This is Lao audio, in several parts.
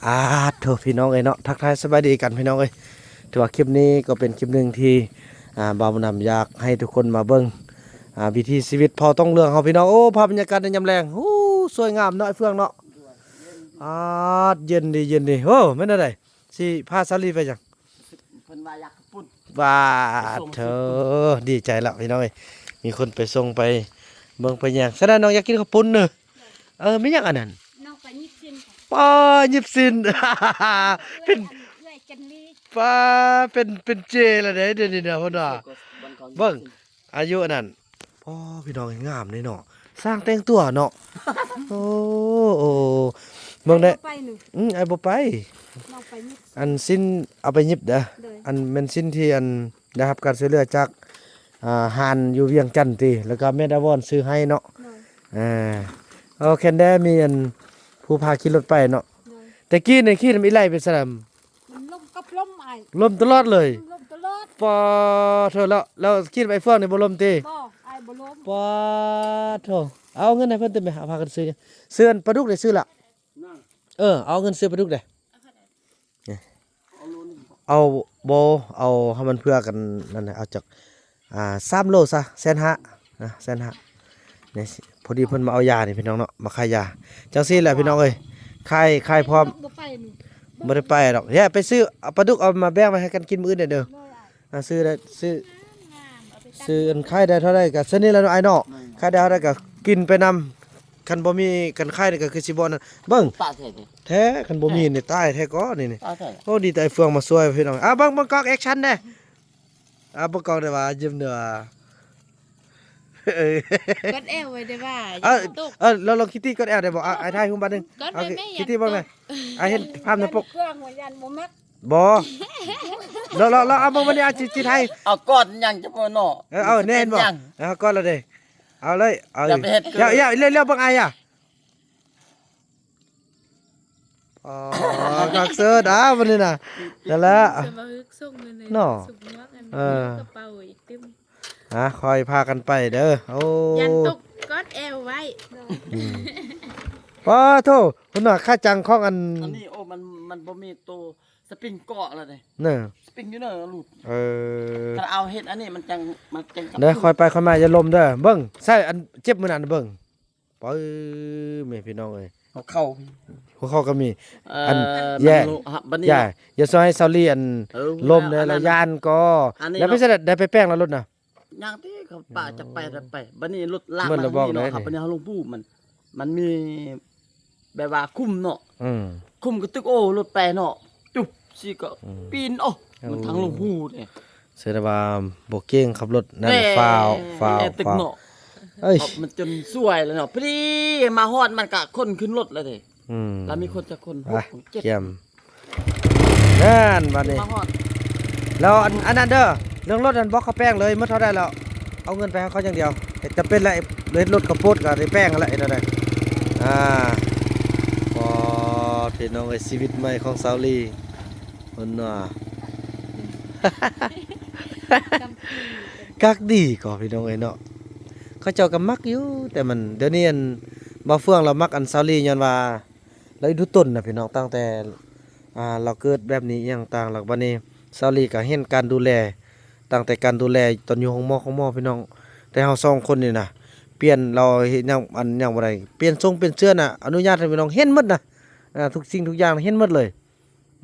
ອາໂທ້ ພີ່ນ້ອງເອີຍເນາະ ທັກທາຍສະບາຍດີກັນພີ່ນ້ອງເອີຍ. ຖືວ່າຄລິບນີ້ກໍເປັນຄລິບໜຶ່ງທີ່ ອ່າ ບ່າວບຸນນຳຢາກໃຫ້ທຸກຄົນມາເບິ່ງ ອ່າ ວິຖີຊີວິດເຜົ່າຕົງເຫຼືອງເຮົາພີ່ນ້ອງ. ໂອ້ ພາບບັນຍາກາດໃນຍາມແລງ ໂອ້ ສວຍງາມເນາະ ອ້າຍເຟືອງເນາະ. ອາ ເຢັນດີ ເຢັນດີ. ໂອ້ ແມ່ນແນວໃດ ຊິພາສາລີໄປຫຍັງ? ເພິ່ນວ່າຢາກເຂົ້າປຸ້ນ. ປາດໂທ້ ດີໃຈແລ້ວພີ່ນ້ອງເອີຍ ມີຄົນໄປສົ່ງໄປເບິ່ງໄປຫຍັງ. ສະນັ້ນນ້ອງຢາກກິນເຂົ້າປຸ້ນເດີ. ເອີ ແມ່ນຫຍັງອັນນັ້ນ? ນ້ອງໄປຫຍິບຊີ້ນ. ປາ ຫຍິບຊີ້ນ ເປັນ ເອື້ອຍ ເອື້ອຍຈັນລີ. ປາ ເປັນ ເປັນເຈແລ້ວເດ້ ດຽວນີ້ນະ ເພິ່ນວ່າ. ເບິ່ງ ອາຍຸອັນນັ້ນ ອໍ ພີ່ນ້ອງເອີຍ ງາມເດ້ເນາະ ຊ່າງແຕ່ງຕົວເນາະ. ໂອ້ ໂອ້ ເບິ່ງແດ່. ອ້າຍບໍ່ໄປນີ້. ອືມ ອ້າຍບໍ່ໄປ. ນ້ອງໄປຫຍິບ. ອັນຊີ້ນເອົາໄປຫຍິບເດີ. ໂດຍ. ອັນແມ່ນຊີ້ນທີ່ອັນໄດ້ຮັບການຊ່ວຍເຫຼືອຈາກ ອ່າ ຮ້ານຢູ່ວຽງຈັນຕິ ແລ້ວກໍແມ່ດາວອນຊື້ໃຫ້ເນາະ. ໂດຍ. ເອີ ໂອ ແຄນແດ່ ມີອັນຜູ້ພາຂີ່ລົດໄປເນາະ. ໂດຍ. ແຕ່ກີ້ນີ້ຂີ່ນຳອີໄຫຼໄປສະນາມ ມັນລົ້ມກັບລົ້ມອ້າຍ. ລົ້ມຕະຫຼອດເລີຍ. ລົ້ມຕະຫຼອດ. ປາໂທ້ ແລ້ວ ແລ້ວຂີ່ນຳໄອ້ເຟືອງນີ້ບໍ່ລົ້ມຕິ? ບໍ່ ອ້າຍບໍ່ລົ້ມ. ປາໂທ້ ເອົາເງິນໃຫ້ເພິ່ນຕິແມ່ ເອົາພາກັນຊື້ ຊື້ອັນປາດຸກໄດ້ຊື້ລະ. ເອີ ເອົາເງິນຊື້ປາດຸກເດ້. ເອົາ ບໍ່ ເອົາໃຫ້ມັນເພື່ອກັນນັ້ນນະ ເອົາຈັກ ອ່າ ສາມໂລຊະ ແສນຫ້ານະ ແສນຫ້າ. ນີ້ ພໍດີເພິ່ນມາເອົາຢານີ້ພີ່ນ້ອງເນາະ ມາຂາຍຢາ. ຈັ່ງຊີ້ແຫຼະພີ່ນ້ອງເອີຍ ຂາຍ ຂາຍພ້ອມ. ບໍ່ໄປນີ້ ບໍ່ໄດ້ໄປດອກ. ແຍກໄປຊື້ເອົາປາດຸກ ເອົາມາແບ່ງໄວ້ໃຫ້ກັນກິນມື້ອື່ນເດີ. ໂດຍ. ອ່າ ຊື້ໄດ້ ຊື້ ຊື້ອັນຂາຍໄດ້ເທົ່າໃດກໍສ່ຳນີ້ແຫຼະເນາະອ້າຍເນາະ. ຂາຍໄດ້ເທົ່າໃດກໍກິນໄປນຳ. ຄັນບໍ່ມີ ຄັນຂາຍນີ້ກໍຄືຊິບໍ່ນັ້ນ. ເບິ່ງ ຕາຍແທ້ ແທ້ ຄັນບໍ່ມີນີ້ຕາຍແທ້ກໍນີ້ ນີ້. ຕາຍແທ້. ໂອ້ ດີແຕ່ເຟືອງມາຊ່ວຍພີ່ນ້ອງ. ອ່າ ເບິ່ງ ເບິ່ງກ້ອງແອັກຊັນແດ່. ອ່າ ເບິ່ງກ້ອງໄດ້ວ່າ ຍິ້ມເດີ. ເອີ ກົດແອວໄວ້ໄດ້ວ່າ ເອີ ຢ່າຕົກ. ເອີ ລອງ ລອງຄິດຕິກົດແອວໄດ້ບໍ່? ອ່າ ອ້າຍຖ່າຍຮູບບາດໜຶ່ງ. ກົດໄວ້ແມ່ ຄິດຕິເບິ່ງແດ່. ອ່າ ເຫັນພາບໃນປົກ ເຟືອງວ່າຢ້ານບໍ່ມັກ. ບໍ່ ລອງ ລອງ ລອງເອົາເບິ່ງບັດນີ້ ອ່າ ຊິ ຊິຖ່າຍ. ເອົາກ່ອນຫຍັງຈະບໍ່ເນາະ. ເອີ ເອົາແນ່ນບໍ່? ເອົາກ່ອນລະເດ້. ເອົາເລີຍ ເອົາເລີຍ. ຢ່າ ຢ່າ ເອົາເບິ່ງອ້າຍອະ. ອໍ ຄັກເສີດ ອ້າວ ບັດນີ້ນະ ນັ້ນແຫຼະ ເນາະ. ເອີ ກະເປົາອີກເຕັມ. ອ່າ ຄ່ອຍພາກັນໄປເດີ. ໂອ້ ຢ້ານຕົກ ກົດແອວໄວ້. ອືມ ປາໂທ້ ເພິ່ນວ່າຂາຈັງຂອງອັນ ອັນນີ້ ໂອ້ ມັນ ມັນບໍ່ມີໂຕ ສະປຣິງເກາະລະເດ້. ເນີ ສະປຣິງຢູ່ເນີ ຫຼຸດ. ເອີ ຄັນເອົາເຮັດອັນນີ້ມັນຈັ່ງ ມັນຈັ່ງ ເດີ ຄ່ອຍໄປຄ່ອຍມາ ຢ່າລົ້ມເດີ. ເບິ່ງ ໃສ່ອັນເຈັບມື້ນັ້ນເບິ່ງ ປຶ້ ແມ່ພີ່ນ້ອງເອີຍ ຫົວເຂົ່າ ຫົວເຂົ່າກໍມີ. ເອີ ອັນ ແຍ່ ບັດນີ້ ຢ່າ ຢ່າຊ່ວຍໃຫ້ສາວລີອັນ ເອີ ລົ້ມເດີ ລະຢ້ານກໍ. ແລ້ວໄປໃສ ໄດ້ໄປແປງລະລົດນະ? ຍັງຕິ ເຂົາປະຈະໄປ ໄປ ບັດນີ້ລົດລາກມາທາງນີ້ເນາະ. ບັດນີ້ເຮົາລົງພູມັນ ມັນມີແບບວ່າຂຸມເນາະ. ອືມ ຂຸມກະຕຶກ ໂອ້ ລົດໄປເນາະ ຈຸບຊິກໍ ອືມ ປີນ ໂອ້ ມັນທາງລົງພູເດ້. ສະແດງວ່າບໍ່ເກັ່ງຂັບລົດນັ້ນ ຟ້າວ ຟ້າວ ຟ້າວ. ເອີຍ ມັນຈົນສວຍແລ້ວເນາະ. ພໍດີມາຮອດມັນກະຄົນຂຶ້ນລົດແລ້ວເດ້. ອືມ ລະມີຄົນຈັກຄົນ? ຫົກ ເຈັດ ກຽມ. ນັ້ນ ບາດນີ້ ມາຮອດ ແລ້ວອັນ ອັນນັ້ນເດີ ເລື່ອງລົດນັ້ນ ບອກເຂົາແປງເລີຍ ໝົດເທົ່າໃດແລ້ວ ເອົາເງິນໄປໃຫ້ເຂົາຢ່າງດຽວ. ເຮັດຈຳເປັນແຫຼະ ເຮັດລົດເຂົາໂພດກໍໄດ້ແປງແລ້ວ ເຮັດແນວໃດ. ອ່າ ໂອ້ ພີ່ນ້ອງເອີຍ ຊີວິດໃໝ່ຂອງສາວລີ ເພິ່ນວ່າ ຄັກດີກໍພີ່ນ້ອງເອີຍເນາະ. ເຂົາເຈົ້າກໍມັກຢູ່ ແຕ່ມັນ ດຽວນີ້ອັນ ບ່າວເຟືອງລາວມັກອັນສາວລີ ຍ້ອນວ່າລາວອີ່ດຸຕົນນະພີ່ນ້ອງ. ຕັ້ງແຕ່ ອ່າ ລາວເກີດແບບນີ້ອີ່ຫຍັງຕ່າງ ແລ້ວບັດນີ້ສາວລີກໍເຫັນການດູແລ ຕັ້ງແຕ່ການດູແລຕອນຢູ່ໂຮງໝໍ ໂຮງໝໍພີ່ນ້ອງ. ແຕ່ເຮົາສອງຄົນນີ້ນະ ປ່ຽນ ລາວເຮັດຫຍັງ ອັນຫຍັງບໍ່ໄດ້ ປ່ຽນຊົງປ່ຽນເສື້ອນະ ອະນຸຍາດໃຫ້ພີ່ນ້ອງ ເຫັນໝົດນະ. ອ່າ ທຸກສິ່ງທຸກຢ່າງເຫັນໝົດເລີຍ.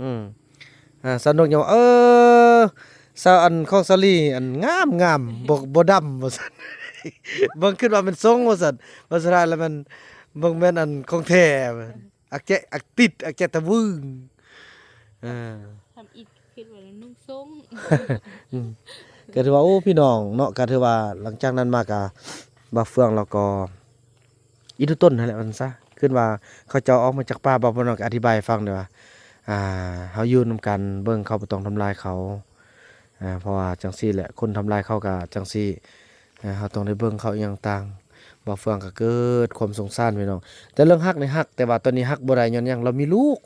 ອືມ ອ່າ ສາວນົກຍັງວ່າ ເອີ ສາວ ອັນຂອງສາວລີ ອັນງາມໆ ບໍ່ ບໍ່ດຳ ວ່າຊັ້ນ. ເບິ່ງ ຄິດວ່າແມ່ນຊົງ ວ່າຊັ້ນ ວ່າສຸດທ້າຍແລ້ວແມ່ນ ເບິ່ງແມ່ນອັນຂອງແທ້ ອາແຈະ ອາຕິດ ອາແຈະຕະວຶງ. ເອີ ທຳອິດຄິດວ່ານຸ່ງຊົງ. ອືມ ກໍຖືວ່າ ໂອ້ ພີ່ນ້ອງເນາະ ກໍຖືວ່າຫຼັງຈາກນັ້ນມາກໍ ບ່າວເຟືອງລາວກໍ ອີ່ດຸຕົນຫັ້ນແຫຼະວ່າຊັ້ນຊະ. ຄືວ່າເຂົາເຈົ້າອອກມາຈາກປ່າ ບ່າວເຟືອງກໍອະທິບາຍໃຫ້ຟັງໄດ້ວ່າ ອ່າ ເຮົາຢູ່ນຳກັນ ເບິ່ງເຂົາ ບໍ່ຕ້ອງທຳລາຍເຂົາ. ອ່າ ເພາະວ່າຈັ່ງຊີ້ແຫຼະ ຄົນທຳລາຍເຂົາກໍຈັ່ງຊີ້ ເຮົາຕ້ອງໄດ້ເບິ່ງເຂົາອີ່ຫຍັງຕ່າງ. ບ່າວເຟືອງກໍເກີດຄວາມສົງສານພີ່ນ້ອງ. ແຕ່ເລື່ອງຮັກນີ້ຮັກ ແຕ່ວ່າຕອນນີ້ຮັກບໍ່ໄດ້ ຍ້ອນຫຍັງ? ລາວມີລູກ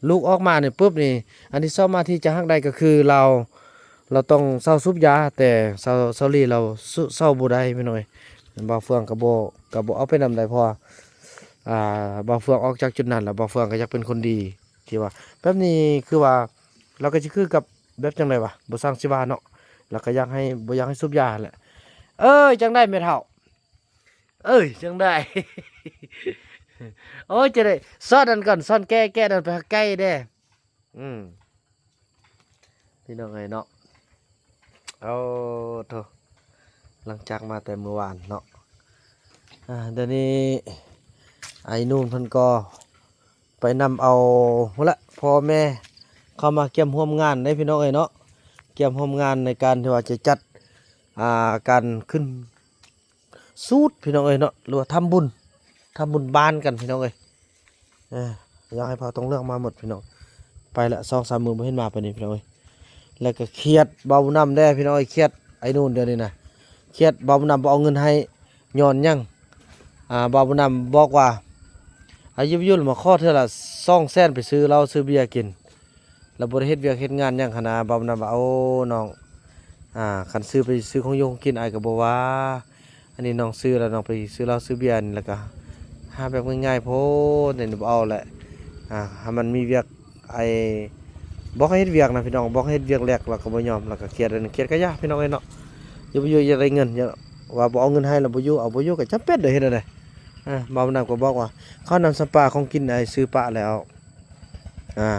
ລູກອອກມານີ້ປຶບນີ້ ອັນທີ່ສາມາດທີ່ຈະຮັກໄດ້ກໍຄືລາວ ລາວຕ້ອງເຊົາສູບຢາ ແຕ່ສາວ ສາວລີລາວເຊົາ ເຊົາບໍ່ໄດ້ພີ່ນ້ອງເອີຍ. ບ່າວເຟືອງກໍບໍ່ ກໍບໍ່ເອົາໄປນຳໃດ ເພາະວ່າ ອ່າ ບ່າວເຟືອງອອກຈາກຈຸດນັ້ນແລ້ວ ບ່າວເຟືອງກໍຢາກເປັນຄົນດີ ທີ່ວ່າແບບນີ້ຄືວ່າລາວກໍຊິຄືກັບແບບຈັ່ງໃດວະ ບໍ່ຊ່າງຊິວ່າເນາະ ລາວກໍຢາກໃຫ້ ບໍ່ຢາກໃຫ້ສູບຢາຫັ້ນແຫຼະ. ເອີຍ ຈັ່ງໃດແມ່ເຖົ້າ ເອີຍ ຈັ່ງໃດ ໂອ້ຍ ຈັ່ງໃດ ສອນນັ້ນກ່ອນ ສອນແກະ ແກະນັ້ນໄປຫາໄກ່ແດ່. ອືມ ພີ່ນ້ອງເອີຍເນາະ ໂອ້ໂທ້ ຫຼັງຈາກມາແຕ່ມື້ວານເນາະ ອ່າ ດຽວນີ້ອ້າຍນູນເພິ່ນກໍໄປນຳເອົາພຸ້ນລະ ພໍ່ແມ່ເຂົ້າມາກຽມຮ່ວມງານເດ້ ພີ່ນ້ອງເອີຍເນາະ ກຽມຮ່ວມງານໃນການທີ່ວ່າຈະຈັດ ອ່າ ການຂຶ້ນ ສູດ ພີ່ນ້ອງເອີຍເນາະ ຫຼືວ່າທຳບຸນ ທຳບຸນບ້ານກັນ ພີ່ນ້ອງເອີຍ. ເອີ ຢາກໃຫ້ພາຕ້ອງເລືອກມາໝົດ ພີ່ນ້ອງ ໄປລະສອງສາມມື້ບໍ່ເຫັນມາປານນີ້ ພີ່ນ້ອງເອີຍ. ແລ້ວກໍຄຽດເບົານຳແດ່ ພີ່ນ້ອງເອີຍ ຄຽດໄອ້ນູນດຽວນີ້ນະ ຄຽດເບົານຳບໍ່ເອົາເງິນໃຫ້ ຍ້ອນຫຍັງ ອ່າ ເບົານຳບອກວ່າ ອາຍຸບຍຸມາຂໍເທື່ອລະສອງແສນໄປຊື້ເຫຼົ້າຊື້ເບຍກິນ ລະບໍ່ໄດ້ເຮັດວຽກເຮັດງານຫຍັງຫັ້ນນະ. ເບົານຳວ່າ ໂອ້ ນ້ອງ ອ່າ ຄັນຊື້ໄປຊື້ຂອງຢູ່ຂອງກິນ ອ້າຍກໍບໍ່ວ່າ ອັນນີ້ນ້ອງຊື້ລະ ນ້ອງໄປຊື້ເຫຼົ້າຊື້ເບຍນີ້ ລະກະຫາແບບງ່າຍໆໂພດ ນີ້ບໍ່ເອົາແຫຼະ. ອ່າ ຖ້າມັນມີວຽກ ໄອ້ ບອກໃຫ້ເຮັດວຽກນະ ພີ່ນ້ອງ ບອກໃຫ້ເຮັດວຽກແລກ ລະກະບໍ່ຍອມ ລະກະຄຽດ ອັນນີ້ຄຽດກະຢ່າ ພີ່ນ້ອງເອີຍເນາະ. ຢູ່ບໍ່ຢູ່ ຢາກໄດ້ເງິນ ຢ່າ ວ່າບໍ່ເອົາເງິນໃຫ້ລະບໍ່ຢູ່ ເອົາບໍ່ຢູ່ກະຈຳເປັນເດີ ເຮັດແນວໃດ. ເອີ ເບົານຳກໍບອກວ່າ ເຂົ້ານ້ຳສຳປາຂອງກິນ ອ້າຍຊື້ປະແລ້ວ ອ່າ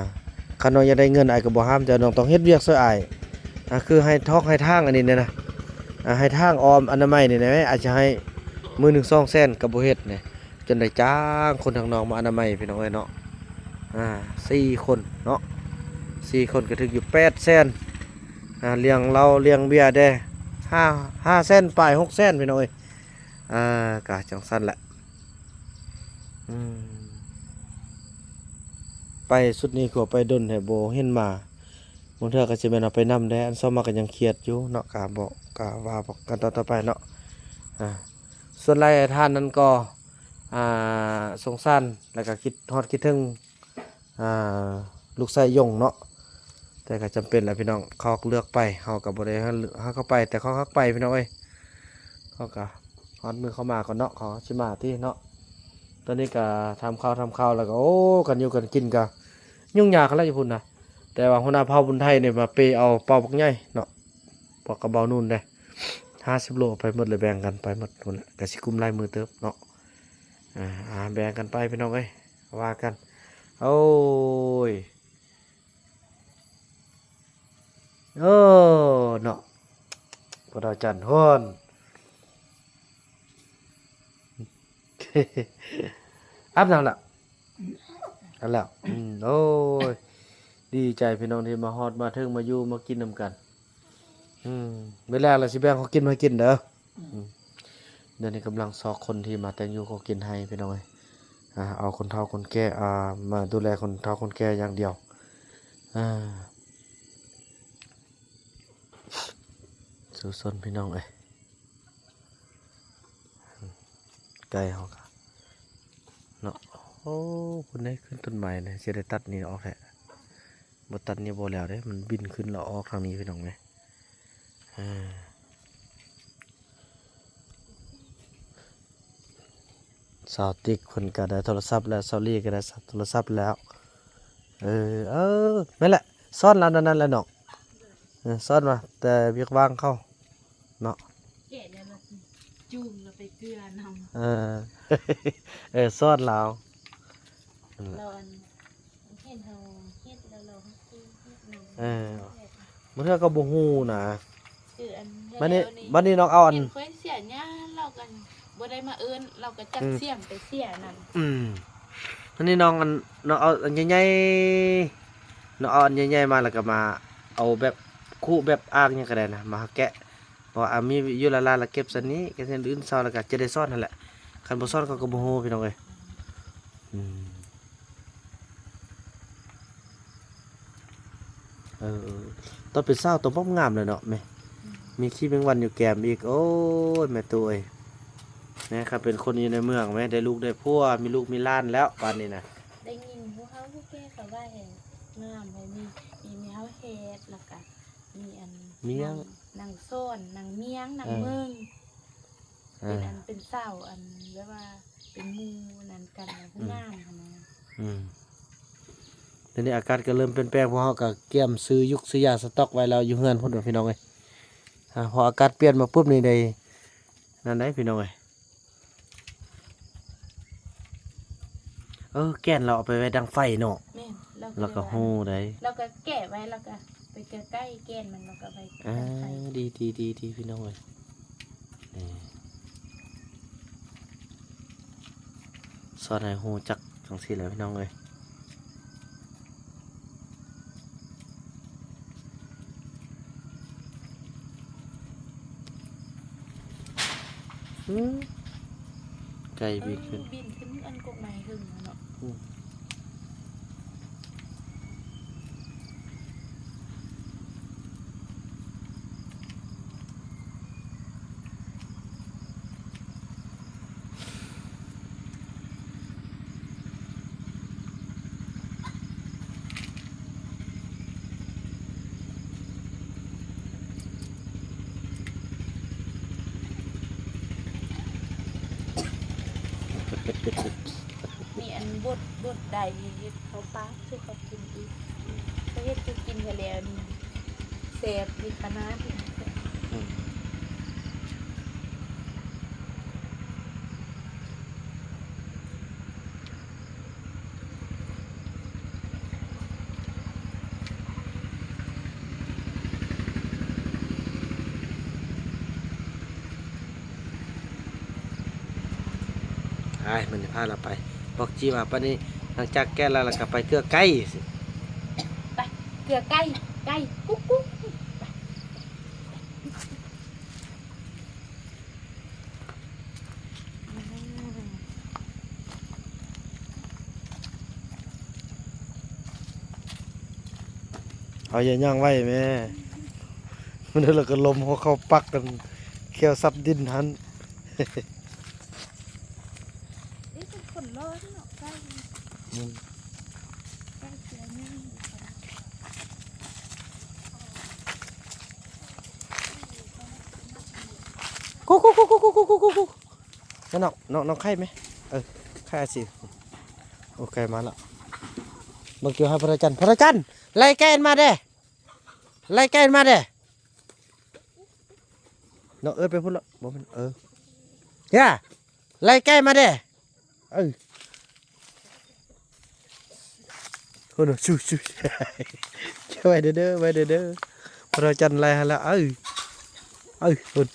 ຄັນນ້ອງຢາກໄດ້ເງິນ ອ້າຍກໍບໍ່ຫ້າມ ແຕ່ນ້ອງຕ້ອງເຮັດວຽກຊ່ວຍອ້າຍ ອ່າ ຄືໃຫ້ຖອກໃຫ້ຖາງອັນນີ້ແດ່ນະ ອ່າ ໃຫ້ຖາງອ້ອມອະນາໄມນີ້ແດ່ ອ້າຍຈະໃຫ້ມື້ໜຶ່ງສອງແສນ ກໍບໍ່ເຮັດນີ້ ຈົນໄດ້ຈ້າງຄົນທາງນອກມາອະນາໄມ ພີ່ນ້ອງເອີຍເນາະ ອ່າ ສີ່ຄົນເນາະ ສີ່ຄົນກໍຖືກຢູ່ແປດແສນ ອ່າ ລ້ຽງເຫຼົ້າລ້ຽງເບຍແດ່ ຫ້າ ຫ້າແສນປາຍ ຫົກແສນ ພີ່ນ້ອງເອີຍ. ອ່າ ກະຈັ່ງຊັ້ນແຫຼະ ອືມ ໄປຊຸດນີ້ກໍໄປດົນແທ້ ບໍ່ເຫັນມາ ບາງເທື່ອກໍຊິແມ່ນເອົາໄປນຳແດ່. ອັນຊອມມາກໍຍັງຄຽດຢູ່ເນາະ ກະບໍ່ ກະວ່າກັນຕໍ່ໆໄປເນາະ. ອ່າ ສ່ວນຫຼາຍທ່ານນັ້ນກໍ ອ່າ ສົງສານ ແລ້ວກໍຄິດຮອດຄິດເຖິງ ອ່າ ລູກຊາຍຢົງເນາະ ແຕ່ກໍຈຳເປັນແຫຼະພີ່ນ້ອງ ເຂົາເລືອກໄປ ເຮົາກໍບໍ່ໄດ້ໃຫ້ເຂົາໄປ ແຕ່ເຂົາຮັກໄປພີ່ນ້ອງເອີຍ. ເຂົາກໍຮອດມື້ເຂົາມາກ່ອນເນາະ ເຂົາຊິມາຕິເນາະ. ຕອນນີ້ກໍຖາມຂ່າວ ຖາມຂ່າວແລ້ວກໍ ໂອ້ ການຢູ່ການກິນກໍຫຍຸ້ງຍາກຫັ້ນແຫຼະຢູ່ພຸ້ນນະ ແຕ່ວ່າຫົວໜ້າເຜົ່າບຸນໄທນີ້ມາເປເອົາເປົາບັກໃຫຍ່ເນາະ ພວກກະເບົານູນເດ້ ຫ້າສິບໂລ ເອົາໄປໝົດເລີຍ ແບ່ງກັນໄປໝົດພຸ້ນແຫຼະ ກໍຊິກຸ້ມຫຼາຍມື້ເຕີບເນາະ. ອ່າ ອ່າ ແບ່ງກັນໄປພີ່ນ້ອງເອີຍ ວ່າກັນ. ໂອ້ຍ ເອີ ເນາະ ພວກເຮົາຈັນຮ້ອນ ອາບນ້ຳລະ ອັນແລ້ວ ອືມ ໂອ້ຍ ດີໃຈພີ່ນ້ອງທີ່ມາຮອດມາເຖິງ ມາຢູ່ມາກິນນຳກັນ. ອືມ ເວລາລະຊິແບ່ງຂອງກິນມາໃຫ້ກິນເດີ. ອືມ ດຽວນີ້ກຳລັງຊອກຄົນທີ່ມາແຕ່ງຢູ່ຂໍກິນໃຫ້ພີ່ນ້ອງເອີຍ. ອ່າ ເອົາຄົນເຖົ້າຄົນແກ່ ອ່າ ມາດູແລຄົນເຖົ້າຄົນແກ່ຢ່າງດຽວ. ອ່າ ສູ້ຊົນພີ່ນ້ອງເອີຍ. ໄກ່ເຮົາກະເນາະ ໂອ້ ພຸ້ນເດ້ ຂຶ້ນຕົ້ນໄມ້ນະ ຊິໄດ້ຕັດນີ້ອອກແທ້ ບໍ່ຕັດນີ້ບໍ່ແລ້ວເດ້ ມັນບິນຂຶ້ນແລ້ວອອກທາງນີ້ພີ່ນ້ອງເອີຍ. ອ່າ ສາວຕິກເພິ່ນກະໄດ້ໂທລະສັບແລ້ວ ສາວລີກະໄດ້ໂທລະສັບແລ້ວ. ເອີ ເອີ ແມ່ນແຫຼະ ຊ້ອນລາວນັ້ນແຫຼະນ້ອງ. ເອີ ສອນມາແຕ່ວຽກວ່າງເຂົາເນາະ ແກະແລ້ວລະຈູມລະໄປເກືອນຳ. ເອີ ເອີ ສອນລາວ ລາວອັນເຫັນເຮົາເຮັດແລ້ວລາວກໍເຮັດນຳ. ເອີ ບາງເທື່ອກໍບໍ່ຮູ້ນະ ຄືອັນ ບັດນີ້ ບັດນີ້ນ້ອງເອົາອັນ ເຫັນຂ້ອຍເສຍຫຍ້າ ລາວກໍບໍ່ໄດ້ມາເອີ້ນ ລາວກໍຈັກ ອືມ ສຽມໄປເສຍນັ້ນ. ອືມ ອັນນີ້ນ້ອງ ອັນ ນ້ອງເອົາອັນໃຫຍ່ໆ ນ້ອງເອົາອັນໃຫຍ່ໆມາ ແລ້ວກໍມາເອົາແບບຄຸແບບອ່າງຫຍັງກໍໄດ້ນະ ມາເຮົາແກະ ເພາະວ່າ ອ່າ ມີຢູ່ຫຼາຍໆ ລະເກັບຊັ້ນນີ້ ກະເຊັ່ນອື່ນເຊົ້າ ລະກະຈະໄດ້ສອນຫັ້ນແຫຼະ ຄັນບໍ່ສອນເຂົາກໍບໍ່ຮູ້ພີ່ນ້ອງເອີຍ. ອືມ ເອີ ຕອນເປັນສາວຕົວບັກງາມເລີຍເນາະແມ່ ອືມ ມີຂີ້ແມງວັນຢູ່ແກ້ມອີກ ໂອ້ຍ ແມ່ຕູ້ເອີຍ ແມ່ ຄັນເປັນຄົນຢູ່ໃນເມືອງແມ່ ໄດ້ລູກໄດ້ຜົວ ມີລູກມີຫຼານແລ້ວປານນີ້ນະ. ໄດ້ຍິນຜູ້ເຖົ້າຜູ້ແກ່ເຂົາວ່າແຮງງາມ ແຮງມີ ມີແມວແຮດ ລະກະມີອັນ ມຽງ ນາງ ນາງສອນ ນາງມຽງ ນາງ ເອີ ເມືອງ ເອີ ເປັນອັນ ເປັນສາວ ອັນແບບວ່າເປັນໝູ່ນັ້ນກັນ ແລ້ວຜູ້ ອືມ ງາມຫັ້ນນະ. ອືມ ແ ດຽວນີ້ອາກາດກໍເລີ່ມປ່ຽນແປງ ພວກເຮົາກໍກຽມຊື້ຍຸກຊື້ຢາສະຕັອກໄວ້ແລ້ວຢູ່ເຮືອນພຸ້ນ ພີ່ນ້ອງເອີຍ. ອາ ພໍອາກາດປ່ຽນມາປຸບນີ້ໄດ້ ນັ້ນໄດ໋ ພີ່ນ້ອງເອີຍ. ເອີ ແກ່ນລາວເອົາໄປໄວ້ດັງໄຟເນາະ. ແມ່ນ ລາວກໍ ລາວກໍຮູ້ໄດ໋. ລາວກໍແກະໄວ້ ລາວກໍໄປເກືອໄກ່ແກ່ນມັນ ລາວກໍໄວ້ ອ່າ ດັງໄຟ. ດີໆໆໆ ພີ່ນ້ອງເອີຍ. ນີ້ ສອນໃຫ້ຮູ້ຈັກຈັ່ງຊີ້ແຫຼະ ພີ່ນ້ອງເອີຍ. ອືມ ໄກ່ບິນຂຶ້ນ ເອີ ບິນຂຶ້ນອັນກົກໄມ້ເທິງຫັ້ນເນາະ. ອືມ. ມີອັນບົດ ບົດໄດ້ເຮັດເຂົ້າປາກສູ່ເຂົາກິນອີກ. ເຂົາເຮັດສູ່ກິນເທື່ອແລ້ວນີ້ແຊບດີຂະໜາດ. ອືມ. ໄປ ມື້ນີ້ພາລາວໄປ ບອກຈີວ່າ ປານນີ້ຫຼັງຈາກແກະແລ້ວ ແລ້ວກໍໄປເກືອໄກ່. ໄປ ເກືອໄກ່ ໄກ່ກຸກກຸກ. ເອົາຢ່າຍ່າງໄວແມ່ ມັນແລ້ວກໍລົ້ມຫົວເຂົ້າປັກກັນ ແຂ້ວສັບດິນຫັ້ນ. ເອີ ເປັນຄົນຫຼໍ່ເນາະ ໄກ່ ອືມ ໄກ່ເສືອຍ່າງ. ກຸກ ກຸກ ກຸກ ກຸກ ກຸກ ກຸກ ກຸກ ນັ້ນນ້ອງ ນ້ອງ ນ້ອງໄຂ່ໄໝ? ເອີ ໄຂ່ອາຊີ. ໂອເຄ ມາລະ ເບິ່ງກ່ຽວຫາພະລາຈັນ ພະລາຈັນ ໄລ່ໄກ່ມາເດ້ ໄລ່ໄກ່ມາເດ້. ນ້ອງເອີ້ນໄປພຸ້ນລະ ບໍ່ແມ່ນ ເອີ ຢ່າ ໄລ່ໄກ່ມາເດ້. ເອີ ໂອ້ໂນ ຊູ ຊູ ໄວ້ເດີ ໄວ້ເດີ ພະລາຈັນໄລ່ຫັ້ນລະ. ເອີ ເອີ ພຸ້ນ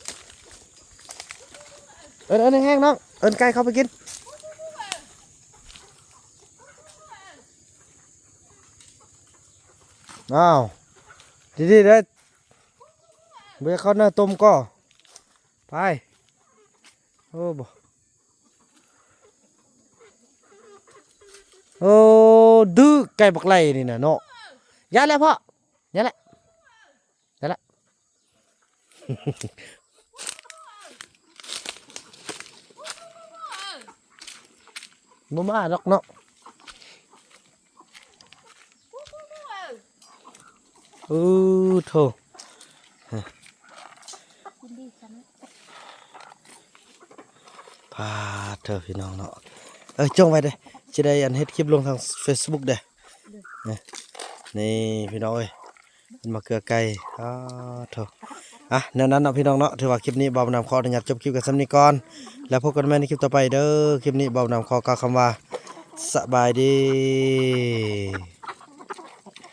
ເອີ້ນ ເອີ້ນແຮງໆ ນ້ອງ ເອີ້ນໄກ່ເຂົ້າໄປກິນ. ອ້າວ ດີໆ ເດີ ບໍ່ຢາກເຂົ້າເນື້ອຕົ້ມກໍ ໄປ. ໂອ້ ບໍ່ ໂອ້ ດື້ໄກ່ບັກໄລ່ນີ້ນະເນາະ. ຢ່າແຫຼະພໍ່ ຢ່າແຫຼະ ຢ່າແຫຼະ. ບໍ່ມາດອກເນາະ. ເອີ ໂທ້ ປາດເທີ ພີ່ນ້ອງເນາະ. ເອີ ຈົ່ງໄວ້ເດີ້ ຊິໄດ້ອັນເຮັດຄລິບລົງທາງເຟສບຸກເດີ້. ນີ້ ນີ້ພີ່ນ້ອງເອີຍ ເປັນໝາກເກືອໄກ່. ອ້າໂທ້ ອ່ະ ແນວນັ້ນເນາະ ພີ່ນ້ອງເນາະ. ຖືວ່າຄລິບນີ້ບ່າວບຸນນຳຂໍອະນຸຍາດຈົບຄລິບກັນສ່ຳນີ້ກ່ອນ ແລ້ວພົບກັນໃໝ່ໃນຄລິບຕໍ່ໄປເດີ້. ຄລິບນີ້ບ່າວບຸນນຳຂໍກ່າວຄຳວ່າ ສະບາຍດີ.